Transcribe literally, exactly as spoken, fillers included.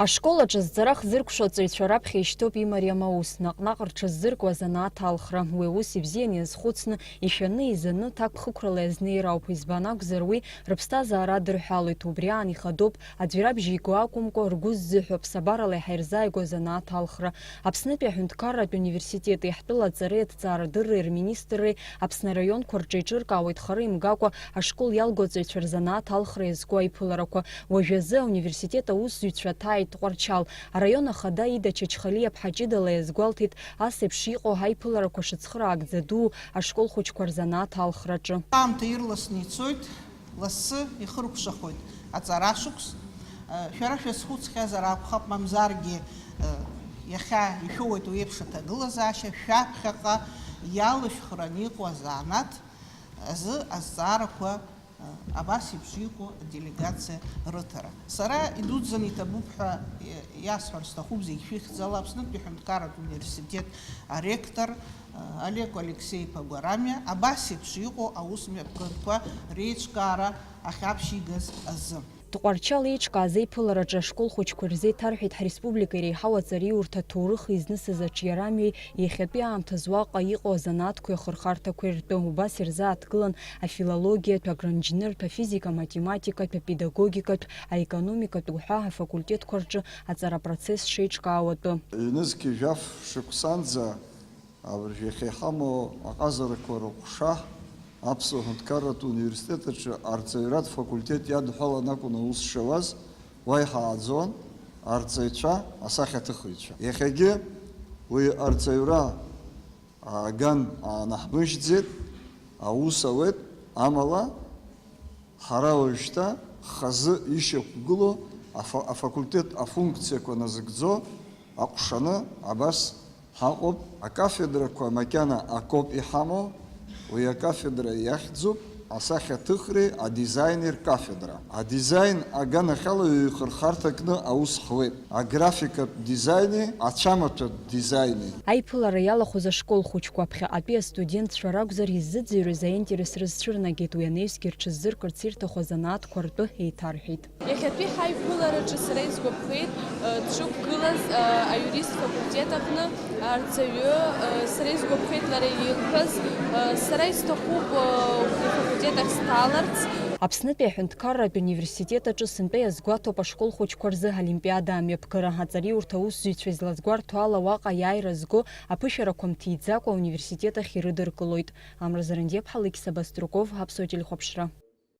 Ашкол аҿы зҵара хзыркәшо аҵаҩцәа раԥхьа ишьҭоуп имариам аус, наҟ-наҟ рҽыззыркуа азанааҭ алхра. Уи аус ибзиан иазхәыцны, ишәаны, изаны, ҭакԥхықәрала иазнеир ауп. Избан акәзар, уи рыԥсҭазаара адырҳәалоит. Убри аан ихадоуп, аӡә ирабжьеиго акәымкәа, ргәы ззыҳәо, ԥсабарала иаҳа ирзааигәоу азанааҭ алхра. Аԥснытәи аҳәынҭқарратә университети иаҳтәыла аҵареи аҭҵаарадырреи рминистрреи Аԥсны араионқәа рҿы еиҿыркаауеит хара имгакәа ашкол иалгоу аҵаҩцәа рзанааҭ алхра иазку аиԥыларақәа. Уажәазы ауниверситет аусзуҩцәа ҭааит Тҟәарчал. Араион ахада Ида Чачхалиаԥҳа ҷыдала иазгәалҭеит ас еиԥш иҟоу аиԥыларақәа шыцхыраагӡа дуу ашкол хәыҷқәа рзанааҭ алхраҿы. Аамҭа ирласны ицоит, лассы ихыркәшахоит аҵара шықәс. Шәара шәазхәыцхьазар акәхап, мамзаргьы иахьа ишәоуеит уи еиԥш аҭагылазаашьа, шәаԥхьаҟа иалышәхраны иҟоу азанааҭ азы азҵаарақәа абас еиԥш иҟоу аделегациа рыҭара. Сара идуӡӡаны иҭабуп ҳәа иасҳәар сҭахуп зегь шәыхьӡала Аԥснытәи аҳәынҭқарратә университет аректор Олег Алексеи-иԥа Гәарамиа абас еиԥш иҟоу аусмҩаԥгатәқәа реиҿкаара ахьаԥшьигаз азы. Тҟәарчал еиҿкааз аиԥылараҿы ашкол хәыҷқәа ирзеиҭарҳәеит ҳреспублика иреиҳау аҵариурҭа аҭоурых изнысыз аҿиарамҩеи иахьатәи аамҭазы уаҟа иҟоу азанааҭқәеи ахырхарҭақәеи ртәы. Убас ирзааҭгылан афилологиатә, агроинженертә, афизика-математикатә, апедагогикатә, аекономикатә уҳәа афакультетқәа рҿы аҵара апроцесс шеиҿкаау атәы. Ҩнызқьи жәаф шықәсанӡа абыржә иахьа иҳамоу аҟазарақәа рыҟәша Аԥсуа ҳәынҭқарратә университет аҿы арҵаҩратә факультет иадҳәалан акәын аус шауаз, уа иҳааӡон арҵаҩцәа, асахьаҭыхыҩцәа. Иахьагьы уи арҵаҩра ааган аанаҳмыжьӡеит, аус ауеит, амала ҳара уажәшьҭа хазы ишьақәгылоу афа-, афакультет афункциақәа назыгӡо аҟәшаны абас ҳаҟоуп. Акафедрақәа макьана акоуп иҳамоу, уи акафедра иахьӡуп асахьаҭыхреи адизайни ркафедра. Адизайн аганахьала ҩеихырхарҭа кны аус ҳуеит, аграфикатә дизайни ацәамаҭәатә дизайни. Аиԥылара иалахәыз ашкол хәыҷқәа ԥхьаҟатәи астудентцәа ракәзар, иззыӡырҩыз аинтерес рызцәырнагеит, уи анаҩсгьы рҽыззыркырц ирҭаху азанааҭқәа ртәы еиҭарҳәеит. Иахьатәи ҳаиԥылараҿы сара исгәаԥхеит, э, дшықәгылаз, э, аиурист факультет аҟны арҵаҩы, э, сара исгәаԥхеит лара илҳәаз, э, сара исҭахуп, э, убри афакультет ахь сҭаларц. Аԥснытәи аҳәынҭқарратә университет аҿы сынтәа иазгәаҭоуп ашкол хәыҷқәа рзы олимпиада амҩаԥгара. Аҵариурҭа аусзуҩцәа излазгәарҭо ала, уаҟа аиааира зго аԥышәарақәа мҭиӡакәа ауниверситет ахь ирыдыркылоит. Амра Зарандиаԥҳа, Алықьса Баструков, Аԥсуа телехәаԥшра.